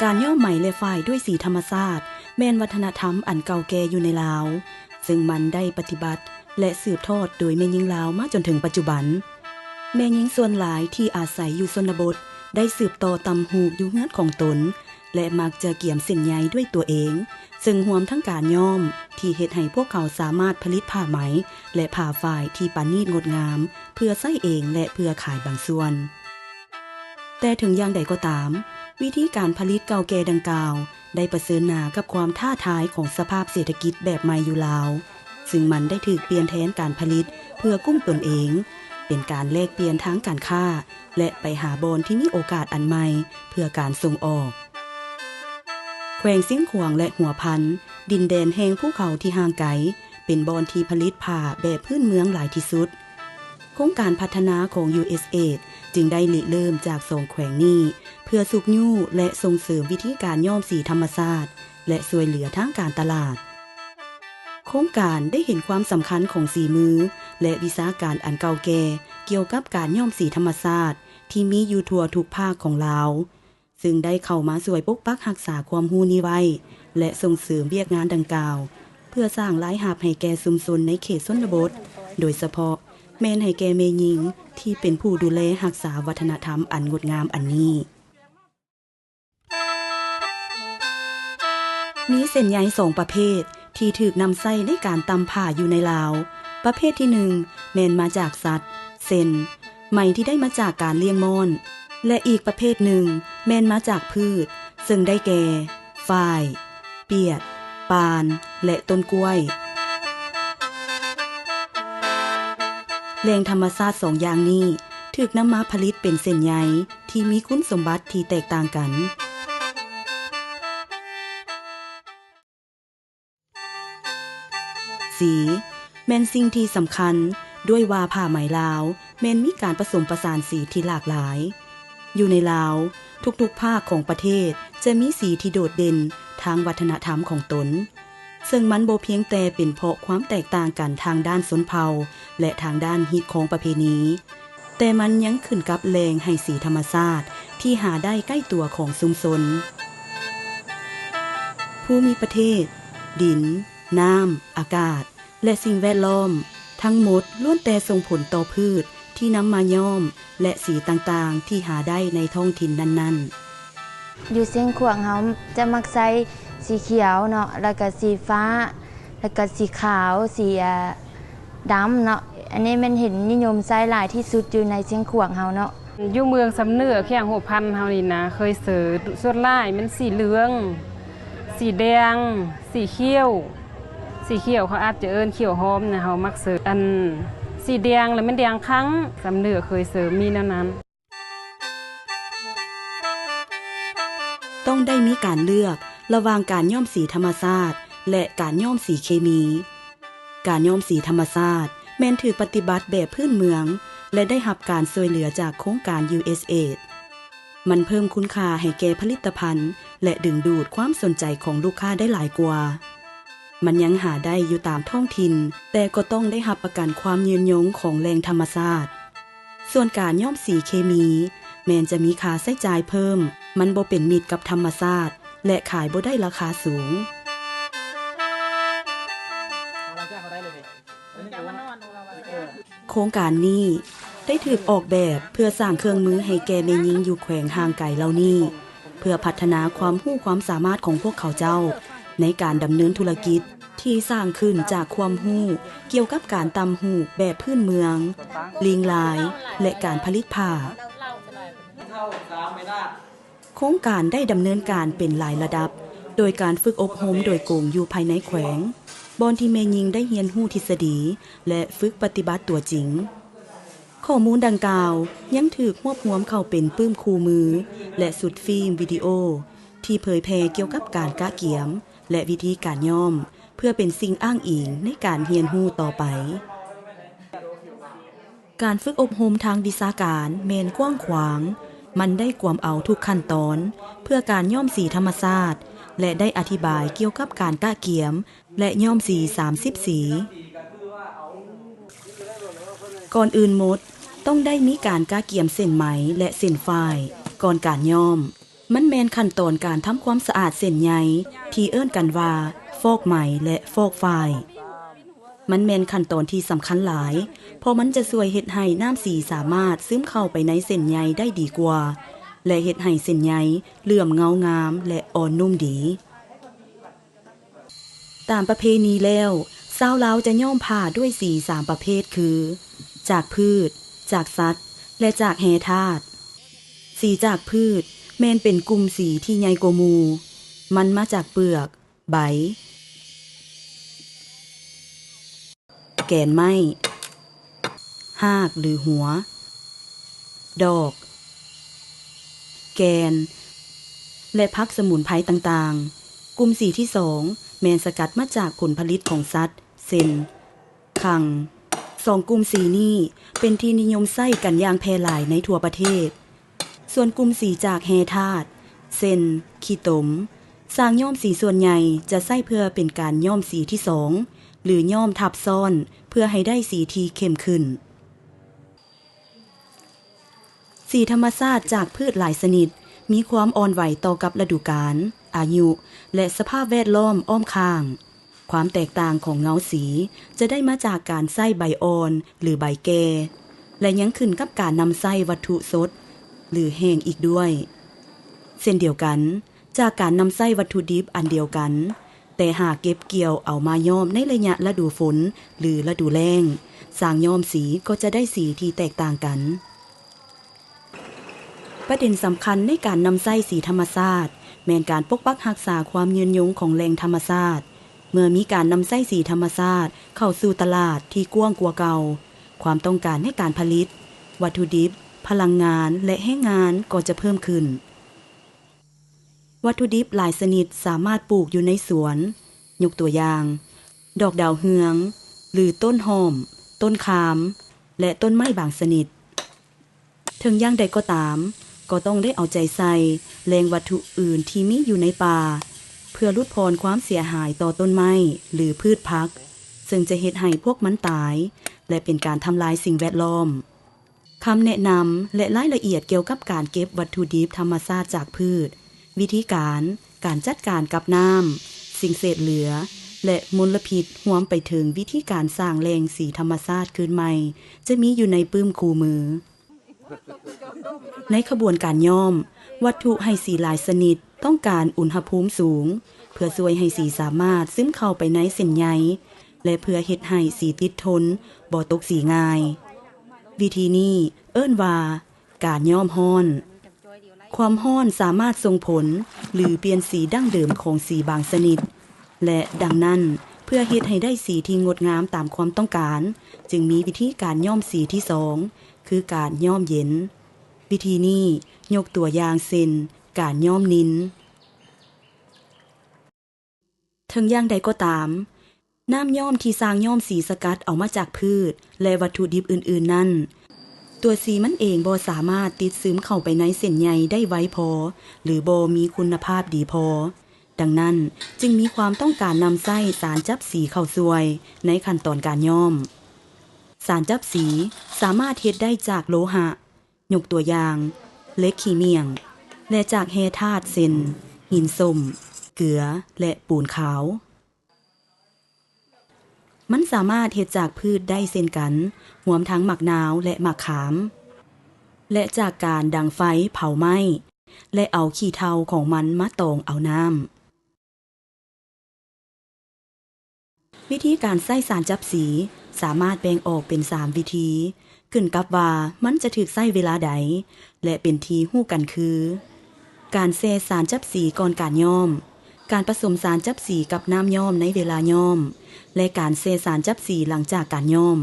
ການຍ້ອມໄໝ ແລະ ຝ້າຍດ້ວຍສີທຳມະຊາດ ແມ່ນວັດທະນະທຳອັນເກົ່າແກ່ຢູ່ໃນລາວ, ເຊິ່ງມັນໄດ້ປະຕິບັດ ແລະ ສືບທອດໂດຍແມ່ຍິງລາວມາຈົນເຖິງປັດຈຸບັນ. ແມ່ຍິງສ່ວນຫຼາຍທີ່ອາໄສຢູ່ຊົນນະບົດ ໄດ້ສືບຕໍ່ຕ່ຳຫູກຢູ່ເຮືອນຂອງຕົນ ແລະ ມັກຈະກຽມເສັ້ນໃຍດ້ວຍຕົວເອງ, ເຊິ່ງຮວມທັງການຍ້ອມທີ່ເຮັດໃຫ້ພວກເຂົາສາມາດຜະລິດຜ້າໄໝ ແລະ ຜ້າຝ້າຍທີ່ປານີດງົດງາມ ເພື່ອໃຊ້ເອງ ແລະ ເພື່ອຂາຍບາງສ່ວນ. ແຕ່ເຖິງຢ່າງໃດກໍຕາມ, ວິທີການຜະລິດເກົ່າແກ່ດັ່ງກ່າວ ໄດ້ປະເຊີນໜ້າກັບຄວາມທ້າທາຍຂອງສະພາບເສດຖະກິດແບບໃໝ່ຢູ່ລາວ, ຊຶ່ງມັນໄດ້ຖືກປ່ຽນແທນການຜະລິດເພື່ອກຸ້ມຕົນເອງ, ເປັນການແລກປ່ຽນທາງການຄ້າ ແລະ ໄປຫາບ່ອນທີ່ມີໂອກາດອັນໃໝ່ເພື່ອການສົ່ງອອກ. ແຂວງຊຽງຂວາງ ແລະ ຫົວພັນ, ດິນແດນແຫ່ງພູເຂົາທີ່ຫ່າງໄກ, ເປັນບ່ອນທີ່ຜະລິດຜ້າແບບພື້ນເມືອງຫຼາຍທີ່ສຸດ. ໂຄງການພັດທະນາຂອງ USAID ຈຶ່ງໄດ້ລິເລີ່ມຈາກສອງແຂວງນີ້ ເພື່ອຊຸກຍູ້ ແລະ ສົ່ງເສີມວິທີການຍ້ອມສີທຳມະຊາດ ແລະ ຊ່ວຍເຫຼືອທາງການຕະຫຼາດ. ໂຄງການໄດ້ເຫັນຄວາມສຳຄັນຂອງສີມື ແລະ ວິຊາການອັນເກົ່າແກ່ກ່ຽວກັບການຍ້ອມສີທຳມະຊາດ ທີ່ມີຢູ່ທົ່ວທຸກພາກຂອງລາວ, ຊຶ່ງໄດ້ເຂົ້າມາຊ່ວຍປົກປັກຮັກສາຄວາມຮູ້ນີ້ໄວ້ ແລະ ສົ່ງເສີມວຽກງານດັ່ງກ່າວ ເພື່ອສ້າງລາຍຮັບໃຫ້ແກ່ຊຸມຊົນໃນເຂດຊົນນະບົດ, ໂດຍສະເພາະແມ່ນໃຫ້ແກ່ແມ່ຍິງທີ່ເປັນຜູ້ດູແລຮັກສາວັດທະນະທຳອັນງົດງາມອັນນີ້. ມີເສັ້ນໃຍສອງປະເພດທີ່ຖືກນຳໃຊ້ໃນການຕ່ຳຜ້າຢູ່ໃນລາວ. ປະເພດທີໜຶ່ງ ແມ່ນມາຈາກສັດ ເຊັ່ນ ໄໝທີ່ໄດ້ມາຈາກການລ້ຽງມ້ອນ ແລະ ອີກປະເພດໜຶ່ງແມ່ນມາຈາກພືດ ເຊິ່ງໄດ້ແກ່ ຝ້າຍ, ປຽດ, ປານ ແລະ ຕົ້ນກ້ວຍ. ແຫຼ່ງທຳມະຊາດສອງຢ່າງນີ້ຖືກນຳມາຜະລິດເປັນເສັ້ນໃຍທີ່ມີຄຸນສົມບັດທີ່ແຕກຕ່າງກັນ. ສີ ແມ່ນສິ່ງທີ່ສຳຄັນ ດ້ວຍວ່າຜ້າໄໝລາວແມ່ນມີການປະສົມປະສານສີທີ່ຫຼາກຫຼາຍ. ຢູ່ໃນລາວ, ທຸກໆພາກຂອງປະເທດຈະມີສີທີ່ໂດດເດັ່ນທາງວັດທະນະທຳຂອງຕົນ, ເຊິ່ງມັນບໍ່ພຽງແຕ່ເປັນເພາະຄວາມແຕກຕ່າງກັນທາງດ້ານຊົນເຜົ່າ ແລະ ທາງດ້ານຮີດຄອງປະເພນີ, ແຕ່ມັນຍັງຂຶ້ນກັບແຫຼ່ງໃຫ້ສີທຳມະຊາດທີ່ຫາໄດ້ໃກ້ຕົວຂອງຊຸມຊົນ. ພູມິປະເທດ, ດິນ, ນ້ຳ, ອາກາດ ແລະ ສິ່ງແວດລ້ອມ ທັງໝົດລ້ວນແຕ່ສົ່ງຜົນຕໍ່ພືດທີ່ນຳມາຍ້ອມ ແລະ ສີຕ່າງໆທີ່ຫາໄດ້ໃນທ້ອງຖິ່ນນັ້ນໆ. ຢູ່ຊຽງຂວາງເຮົາຈະມັກໃຊ້ສີຂຽວເນາະ ແລ້ວກະສີຟ້າ ແລ້ວກະສີຂາວ ສີ ອາ ດຳເນາະ. ອັນນີ້ແມ່ນເຫັນນິຍົມໃຊ້ຫຼາຍທີ່ສຸດຢູ່ໃນຊຽງຂວາງເຮົາເນາະ. ຢູ່ເມືອງຊຳເໜືອ ແຂວງຫົວພັນເຮົານີ້ນະ ເຄີຍເສີ ສ່ວນຫຼາຍແມ່ນສີເຫຼືອງ, ສີແດງ, ສີຂຽວ. ສີຂຽວເຂົາອາດຈະເອີ້ນຂຽວຫອມນະ, ເຮົາມັກເສີ ອັນສີແດງລະແມ່ນແດງຄັງ, ຊຳເໜືອເຄີຍເສີມີແນວນັ້ນ. ຕ້ອງໄດ້ມີການເລືອກລະຫວ່າງການຍ້ອມສີທຳມະຊາດ ແລະ ການຍ້ອມສີເຄມີ. ການຍ້ອມສີທຳມະຊາດແມ່ນຖືກປະຕິບັດແບບພື້ນເມືອງ ແລະ ໄດ້ຮັບການຊ່ວຍເຫຼືອຈາກໂຄງການ USAID. ມັນເພີ່ມຄຸນຄ່າໃຫ້ແກ່ຜະລິດຕະພັນ ແລະ ດຶງດູດຄວາມສົນໃຈຂອງລູກຄ້າໄດ້ຫຼາຍກວ່າ. ມັນຍັງຫາໄດ້ຢູ່ຕາມທ້ອງຖິ່ນ, ແຕ່ກໍຕ້ອງໄດ້ຮັບປະກັນຄວາມຍືນຍົງຂອງແຫຼ່ງທຳມະຊາດ. ສ່ວນການຍ້ອມສີເຄມີ ແມ່ນຈະມີຄ່າໃຊ້ຈ່າຍເພີ່ມ, ມັນບໍ່ເປັນມິດກັບທຳມະຊາດ ແລະ ຂາຍບໍ່ໄດ້ລາຄາສູງ. ໂຄງການນີ້ໄດ້ຖືກອອກແບບເພື່ອສ້າງເຄື່ອງມືໃຫ້ແກ່ແມ່ຍິງຢູ່ແຂວງຫ່າງໄກເຫຼົ່ານີ້, ເພື່ອພັດທະນາຄວາມຮູ້ຄວາມສາມາດຂອງພວກເຂົາເຈົ້າ ໃນການດຳເນີນທຸລະກິດທີ່ສ້າງຂຶ້ນຈາກຄວາມຮູ້ກ່ຽວກັບການຕ່ຳຫູກແບບພື້ນເມືອງ, ລຽງລາຍ ແລະ ການຜະລິດຜ້າ. ໂຄງການໄດ້ດຳເນີນການເປັນຫຼາຍລະດັບ, ໂດຍການຝຶກອົບຮົມໂດຍກົງຢູ່ພາຍໃນແຂວງ, ບ່ອນທີ່ແມ່ຍິງໄດ້ຮຽນຮູ້ທິດສະດີ ແລະ ຝຶກປະຕິບັດຕົວຈິງ. ຂໍ້ມູນດັ່ງກ່າວຍັງຖືກຮວບຮວມເຂົ້າເປັນປຶ້ມຄູ່ມື ແລະ ຊຸດຟີມວິດີໂອ ທີ່ເຜີຍແຜ່ກ່ຽວກັບການກະກຽມ ແລະ ວິທີການຍ້ອມ ເພື່ອເປັນສິ່ງອ້າງອີງໃນການຮຽນຮູ້ຕໍ່ໄປ. ການຝຶກອົບຮົມທາງວິຊາການແມ່ນກວ້າງຂວາງ, ມັນໄດ້ກວມເອົາທຸກຂັ້ນຕອນເພື່ອການຍ້ອມສີທຳມະຊາດ ແລະ ໄດ້ອະທິບາຍກ່ຽວກັບການກະກຽມ ແລະ ຍ້ອມສີສາມສິບສີ. ກ່ອນອື່ນໝົດ, ຕ້ອງໄດ້ມີການກະກຽມເສັ້ນໄໝ ແລະ ເສັ້ນຝ້າຍ ກ່ອນການຍ້ອມ. ມັນແມ່ນຂັ້ນຕອນການທຳຄວາມສະອາດເສັ້ນໃຍ ທີ່ເອີ້ນກັນວ່າ ຟອກໄໝ ແລະ ຟອກຝ້າຍ. ມັນແມ່ນຂັ້ນຕອນທີ່ສຳຄັນຫຼາຍ, ເພາະມັນຈະຊ່ວຍເຮັດໃຫ້ນ້ຳສີສາມາດຊຶມເຂົ້າໄປໃນເສັ້ນໃຍໄດ້ດີກວ່າ ແລະ ເຮັດໃຫ້ເສັ້ນໃຍເຫຼື້ອມເງົາງາມ ແລະ ອ່ອນນຸ້ມດີ. ຕາມປະເພນີແລ້ວ, ຊາວລາວຈະຍ້ອມຜ້າດ້ວຍສີສາມປະເພດຄື ຈາກພືດ, ຈາກສັດ ແລະ ຈາກແຮ່ທາດ. ສີຈາກພືດແມ່ນເປັນກຸ່ມສີທີ່ໃຫຍ່ກວ່າໝູ່. ມັນມາຈາກເປືອກ, ໃບ, ແກນໄມ້, ຮາກ ຫຼື ຫົວ, ດອກ, ແກ່ນ ແລະ ຜັກສະໝຸນໄພຕ່າງໆ. ກຸ່ມສີທີສອງແມ່ນສະກັດມາຈາກຜົນຜະລິດຂອງສັດ ເຊັ່ນ ຄັງ. ສອງກຸ່ມສີນີ້ເປັນທີ່ນິຍົມໃຊ້ກັນຢ່າງແຜ່ຫຼາຍໃນທົ່ວປະເທດ. ສ່ວນກຸ່ມສີຈາກແຮ່ທາດ ເຊັ່ນ ຂີ້ຕົມ, ຊ່າງຍ້ອມສີສ່ວນໃຫຍ່ຈະໃຊ້ເພື່ອເປັນການຍ້ອມສີທີສອງ ຫຼື ຍ້ອມທັບຊ້ອນ ເພື່ອໃຫ້ໄດ້ສີທີ່ເຂັ້ມຂຶ້ນ. ສີທຳມະຊາດຈາກພືດຫຼາຍຊະນິດມີຄວາມອ່ອນໄຫວຕໍ່ກັບລະດູການ, ອາຍຸ ແລະ ສະພາບແວດລ້ອມອ້ອມຂ້າງ. ຄວາມແຕກຕ່າງຂອງເງົາສີຈະໄດ້ມາຈາກການໃຊ້ໃບອ່ອນ ຫຼື ໃບແກ່ ແລະ ຍັງຂຶ້ນກັບການນຳໃຊ້ວັດຖຸສົດ ຫຼື ແຫ້ງອີກດ້ວຍ. ເຊັ່ນດຽວກັນ, ຈາກການນຳໃຊ້ວັດຖຸດິບອັນດຽວກັນ, ແຕ່ຫາກເກັບກ່ຽວເອົາມາຍ້ອມໃນໄລຍະລະດູຝົນ ຫຼື ລະດູແລ້ງ, ຊ່າງຍ້ອມສີກໍຈະໄດ້ສີທີ່ແຕກຕ່າງກັນ. ປະເດັນສຳຄັນໃນການນຳໃຊ້ສີທຳມະຊາດ ແມ່ນການປົກປັກຮັກສາຄວາມຍືນຍົງຂອງແຫຼ່ງທຳມະຊາດ. ເມື່ອມີການນຳໃຊ້ສີທຳມະຊາດເຂົ້າສູ່ຕະຫຼາດທີ່ກວ້າງກວ່າເກົ່າ, ຄວາມຕ້ອງການໃນການຜະລິດ, ວັດຖຸດິບ, ພະລັງງານ ແລະ ແຮງງານກໍຈະເພີ່ມຂຶ້ນ. ວັດຖຸດິບຫຼາຍຊະນິດສາມາດປູກຢູ່ໃນສວນ, ຍົກຕົວຢ່າງ, ດອກດາວເຮືອງ ຫຼື ຕົ້ນຫອມ, ຕົ້ນຄາມ ແລະ ຕົ້ນໄມ້ບາງຊະນິດ. ເຖິງຢ່າງໃດກໍຕາມ, ກໍຕ້ອງໄດ້ເອົາໃຈໃສ່ແຫຼ່ງວັດຖຸອື່ນທີ່ມີຢູ່ໃນປ່າ ເພື່ອຫຼຸດຜ່ອນຄວາມເສຍຫາຍຕໍ່ຕົ້ນໄມ້ ຫຼື ພືດຜັກ, ເຊິ່ງຈະເຮັດໃຫ້ພວກມັນຕາຍ ແລະ ເປັນການທຳລາຍສິ່ງແວດລ້ອມ. ຄຳແນະນຳ ແລະ ລາຍລະອຽດກ່ຽວກັບການເກັບວັດຖຸດິບທຳມະຊາດຈາກພືດ, ວິທີການ, ການຈັດການກັບນ້ຳ, ສິ່ງເສດເຫຼືອ ແລະ ມົນລະພິດ, ຮວມໄປເຖິງວິທີການສ້າງແຫຼ່ງສີທຳມະຊາດຄືນໃໝ່ ຈະມີຢູ່ໃນປຶ້ມຄູ່ມື. ໃນຂະບວນການຍ້ອມ, ວັດຖຸໃຫ້ສີຫຼາຍຊະນິດຕ້ອງການອຸນຫະພູມສູງ ເພື່ອຊ່ວຍໃຫ້ສີສາມາດຊຶມເຂົ້າໄປໃນເສັ້ນໃຍ ແລະ ເພື່ອເຮັດໃຫ້ສີຕິດທົນ, ບໍ່ຕົກສີງ່າຍ. ວິທີນີ້ເອີ້ນວ່າ ການຍ້ອມຮ້ອນ. ຄວາມຮ້ອນສາມາດສົ່ງຜົນ ຫຼື ປ່ຽນສີດັ້ງເດີມຂອງສີບາງຊະນິດ ແລະ ດັ່ງນັ້ນ, ເພື່ອເຮັດໃຫ້ໄດ້ສີທີ່ງົດງາມຕາມຄວາມຕ້ອງການ, ຈຶ່ງມີວິທີການຍ້ອມສີທີສອງ ຄືການຍ້ອມເຢັນ. ວິທີນີ້ຍົກຕົວຢ່າງເຊັ່ນ ການຍ້ອມນິນ. ເຖິງຢ່າງໃດກໍຕາມ, ນ້ຳຍ້ອມທີ່ຊ່າງຍ້ອມສີສະກັດເອົາມາຈາກພືດ ແລະ ວັດຖຸດິບອື່ນໆນັ້ນ, ຕົວສີມັນເອງບໍ່ສາມາດຕິດຊຶມເຂົ້າໄປໃນເສັ້ນໃຍໄດ້ໄວພໍ ຫຼື ບໍ່ມີຄຸນນະພາບດີພໍ. ດັ່ງນັ້ນ, ຈຶ່ງມີຄວາມຕ້ອງການນຳໃຊ້ສານຈັບສີເຂົ້າຊ່ວຍໃນຂັ້ນຕອນການຍ້ອມ. ສານຈັບສີສາມາດເຮັດໄດ້ຈາກໂລຫະ, ຍົກຕົວຢ່າງ, ເຫຼັກຂີ້ໝ້ຽງ ແລະ ຈາກແຮ່ທາດເຊັ່ນ ຫີນສົ້ມ, ເກືອ ແລະ ປູນຂາວ. ມັນສາມາດເຮັດຈາກພືດໄດ້ເຊັ່ນກັນ, ຮວມທັງໝາກນາວ ແລະ ໝາກຂາມ, ແລະ ຈາກການດັງໄຟເຜົາໄມ້ ແລະ ເອົາຂີ້ເຖົ່າຂອງມັນມາຕອງເອົານ້ຳ. ວິທີການໃຊ້ສານຈັບສີສາມາດແບ່ງອອກເປັນສາມວິທີ, ຂຶ້ນກັບວ່າມັນຈະຖືກໃຊ້ເວລາໃດ ແລະ ເປັນທີ່ຮູ້ກັນຄື ການແຊ່ສານຈັບສີກ່ອນການຍ້ອມ, ການປະສົມສານຈັບສີກັບນ້ຳຍ້ອມໃນເວລາຍ້ອມ ແລະ ການແຊ່ສານຈັບສີຫຼັງຈາກການຍ້ອມ.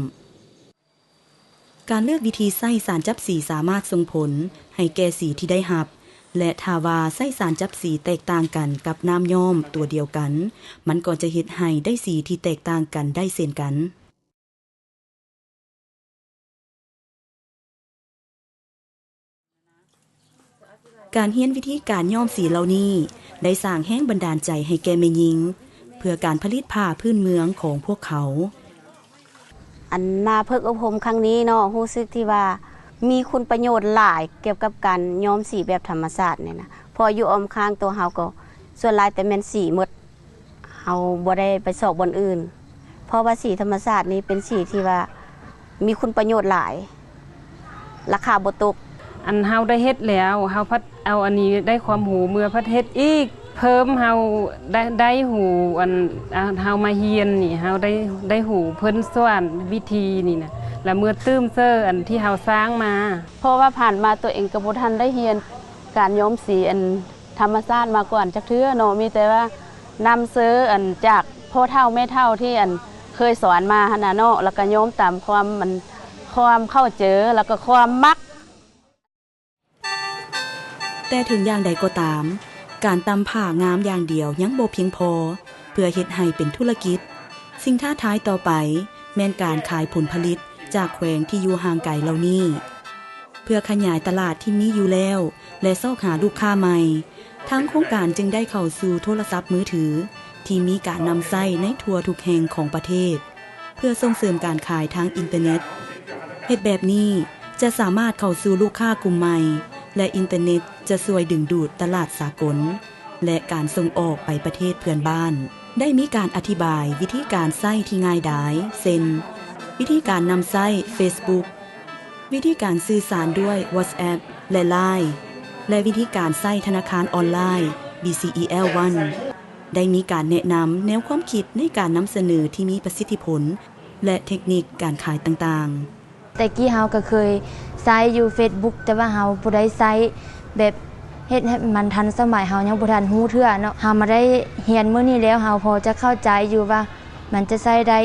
ການເລືອກວິທີໃຊ້ສານຈັບສີສາມາດສົ່ງຜົນໃຫ້ແກ່ສີທີ່ໄດ້ຮັບ ແລະ ຖ້າວ່າໃຊ້ສານຈັບສີແຕກຕ່າງກັນກັບນ້ຳຍ້ອມຕົວດຽວກັນ, ມັນກໍຈະເຮັດໃຫ້ໄດ້ສີທີ່ແຕກຕ່າງກັນໄດ້ເຊັ່ນກັນ. ການຮຽນວິທີການຍ້ອມສີເຫຼົ່ານີ້ ໄດ້ສ້າງແຮງບັນດານໃຈໃຫ້ແກ່ແມ່ຍິງ ເພື່ອການຜະລິດຜ້າພື້ນເມືອງຂອງພວກເຂົາ. ອັນມາຝຶກອົບຮົມຄັ້ງນີ້ເນາະ ຮູ້ສຶກທີ່ວ່າມີຄຸນປະໂຫຍດຫຼາຍກ່ຽວກັບການຍ້ອມສີແບບທຳມະຊາດນີ້ນະ. ເພາະຢູ່ອ້ອມຂ້າງຕົວເຮົາກໍສ່ວນຫຼາຍແຕ່ແມ່ນສີໝົດ ເຮົາບໍ່ໄດ້ໄປຊອກບ່ອນອື່ນ ເພາະວ່າສີທຳມະຊາດນີ້ເປັນສີທີ່ວ່າມີຄຸນປະໂຫຍດຫຼາຍ ລາຄາບໍ່ຕົກ. ອັນເຮົາໄດ້ເຮັດແລ້ວ ເຮົາພັດເອົາອັນນີ້ໄດ້ຄວາມຮູ້ເມືອພັດເຮັດອີກເພີ່ມ ເຮົາໄດ້ ໄດ້ຮູ້ອັນ ເຮົາມາຮຽນນີ້ ເຮົາໄດ້ ໄດ້ຮູ້ເພິ່ນສອນວິທີນີ້ນະ ລະເມືອຕື່ມເສີອັນທີ່ເຮົາສ້າງມາ. ເພາະວ່າຜ່ານມາຕົວເອງກໍບໍ່ທັນໄດ້ຮຽນການຍ້ອມສີອັນທຳມະຊາດມາກ່ອນຈັກເທື່ອເນາະ ມີແຕ່ວ່ານຳເຊີອັນຈາກພໍ່ເຖົ້າແມ່ເຖົ້າທີ່ອັນເຄີຍສອນມາຫັ້ນນະເນາະ ລະກະຍ້ອມຕາມຄວາມອັນ ຄວາມເຂົ້າເຈີ ລະກະຄວາມມັກ. ແຕ່ເຖິງຢ່າງໃດກໍຕາມ, ການຕ່ຳຜ້າງາມຢ່າງດຽວຍັງບໍ່ພຽງພໍເພື່ອເຮັດໃຫ້ເປັນທຸລະກິດ. ສິ່ງທ້າທາຍຕໍ່ໄປແມ່ນການຂາຍຜົນຜະລິດຈາກແຂວງທີ່ຢູ່ຫ່າງໄກເຫຼົ່ານີ້ ເພື່ອຂະຫຍາຍຕະຫຼາດທີ່ມີຢູ່ແລ້ວ ແລະ ຊອກຫາລູກຄ້າໃໝ່. ທາງໂຄງການຈຶ່ງໄດ້ເຂົ້າສູ່ໂທລະສັບມືຖືທີ່ມີການນຳໃຊ້ໃນທົ່ວທຸກແຫ່ງຂອງປະເທດ ເພື່ອສົ່ງເສີມການຂາຍທາງອິນເຕີເນັດ. ເຮັດແບບນີ້ຈະສາມາດເຂົ້າສູ່ລູກຄ້າກຸ່ມໃໝ່ ແລະ ອິນເຕີເນັດຈະຊ່ວຍດຶງດູດຕະຫຼາດສາກົນ ແລະ ການສົ່ງອອກໄປປະເທດເພື່ອນບ້ານ. ໄດ້ມີການອະທິບາຍວິທີການໃຊ້ທີ່ງ່າຍດາຍ ເຊັ່ນ ວິທີການນຳໃຊ້ເຟສບຸກ, ວິທີການສື່ສານດ້ວຍວອດແອັບ ແລະ ລາຍ ແລະ ວິທີການໃຊ້ທະນາຄານອອນລາຍ ບີຊີອີແອລ ວັນ ໄດ້ມີການແນະນຳແນວຄວາມຄິດໃນການນຳສະເໜີທີ່ມີປະສິດທິຜົນ ແລະ ເທັກນິກການຂາຍຕ່າງໆ. ແຕ່ກີ້ເຮົາກໍເຄີຍໃຊ້ຢູ່ເຟສບຸກ ແຕ່ວ່າເຮົາບໍ່ໄດ້ໃຊ້ແບບເຮັດໃຫ້ມັນທັນສະໄໝ ເຮົາຍັງບໍ່ທັນຮູ້ເທື່ອເນາະ. ເຮົາມາໄດ້ຮຽນມື້ນີ້ແລ້ວ ເຮົາພໍຈະເຂົ້າໃຈຢູ່ວ່າມັນຈະໃຊ້ໄດ້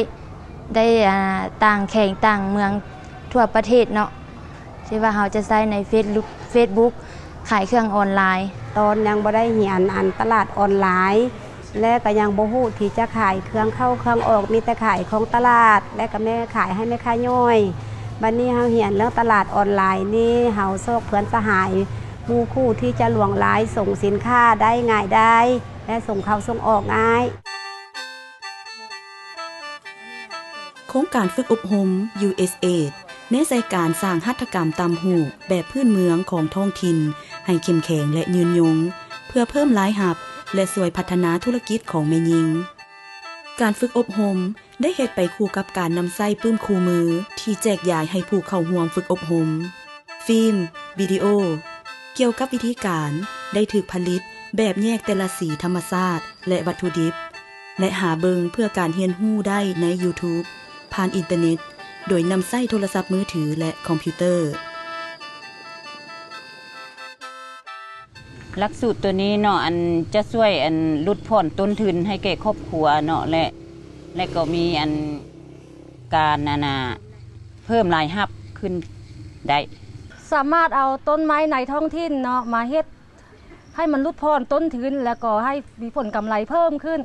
ໄດ້ ອ່າ ຕ່າງແຂວງຕ່າງເມືອງທົ່ວປະເທດເນາະ ທີ່ວ່າເຮົາຈະໃຊ້ໃນເຟສບຸກ ເຟສບຸກ ຂາຍເຄື່ອງອອນລາຍ. ຕອນຍັງບໍ່ໄດ້ຮຽນອັນຕະຫຼາດອອນລາຍ ແລະ ກໍຍັງບໍ່ຮູ້ທີ່ຈະຂາຍເຄື່ອງເຂົ້າເຄື່ອງອອກ ມີແຕ່ຂາຍຂອງຕະຫຼາດ ແລະ ກໍແມ່ຂາຍໃຫ້ແມ່ຄ້າຍ່ອຍ. ບັດນີ້ເຮົາຮຽນເລື່ອງຕະຫຼາດອອນລາຍນີ້ ເຮົາຊອກເພື່ອນສະຫາຍ ໝູ່ຄູ່ທີ່ຈະລວງລາຍສົ່ງສິນຄ້າໄດ້ງ່າຍດາຍ ແລະ ສົ່ງເຂົ້າສົ່ງອອກງ່າຍ. ໂຄງການຝຶກອົບຮົມ ຢູເອສເອດ ແນໃສ່ການສ້າງຫັດຖະກຳຕ່ຳຫູກແບບພື້ນເມືອງຂອງທ້ອງຖິ່ນໃຫ້ເຂັ້ມແຂງ ແລະ ຍືນຍົງ ເພື່ອເພີ່ມລາຍຮັບ ແລະ ຊ່ວຍພັດທະນາທຸລະກິດຂອງແມ່ຍິງ. ການຝຶກອົບຮົມໄດ້ເຮັດໄປຄູ່ກັບການນຳໃຊ້ປຶ້ມຄູ່ມືທີ່ແຈກຢາຍໃຫ້ຜູ້ເຂົ້າຮ່ວມຝຶກອົບຮົມ. ຟີມ, ວິດີໂອ ກ່ຽວກັບວິທີການໄດ້ຖືກຜະລິດແບບແຍກແຕ່ລະສີທຳມະຊາດ ແລະ ວັດຖຸດິບ ແລະ ຫາເບິ່ງເພື່ອການຮຽນຮູ້ໄດ້ໃນຢູທູບ ຜ່ານອິນເຕີເນັດ ໂດຍນຳໃຊ້ໂທລະສັບມືຖື ແລະ ຄອມພິວເຕີ. ຫຼັກສູດຕົວນີ້ເນາະ ອັນຈະຊ່ວຍອັນຫຼຸດຜ່ອນຕົ້ນທຶນໃຫ້ແກ່ຄອບຄົວເນາະ ແລະ ແລະກໍມີອັນການ ອັນນ່າ ເພີ່ມລາຍຮັບຂຶ້ນໄດ້. ສາມາດເອົາຕົ້ນໄມ້ໃນທ້ອງຖິ່ນເນາະ ມາເຮັດໃຫ້ມັນຫຼຸດຜ່ອນຕົ້ນທຶນ ແລ້ວກໍໃຫ້ມີຜົນກຳໄລເພີ່ມຂຶ້ນ.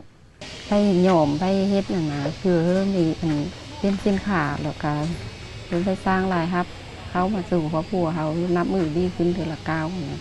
ໄປຍ້ອມ ໄປເຮັດຫັ້ນນະ ເພື່ອໃຫ້ມີອັນເປັນສິນຄ້າ ແລ້ວກະເພື່ອໄດ້ສ້າງລາຍຮັບເຂົ້າມາສູ່ຄອບຄົວເຮົາ ນັບມື້ດີຂຶ້ນເທື່ອລະກ້າວຫັ້ນນະ.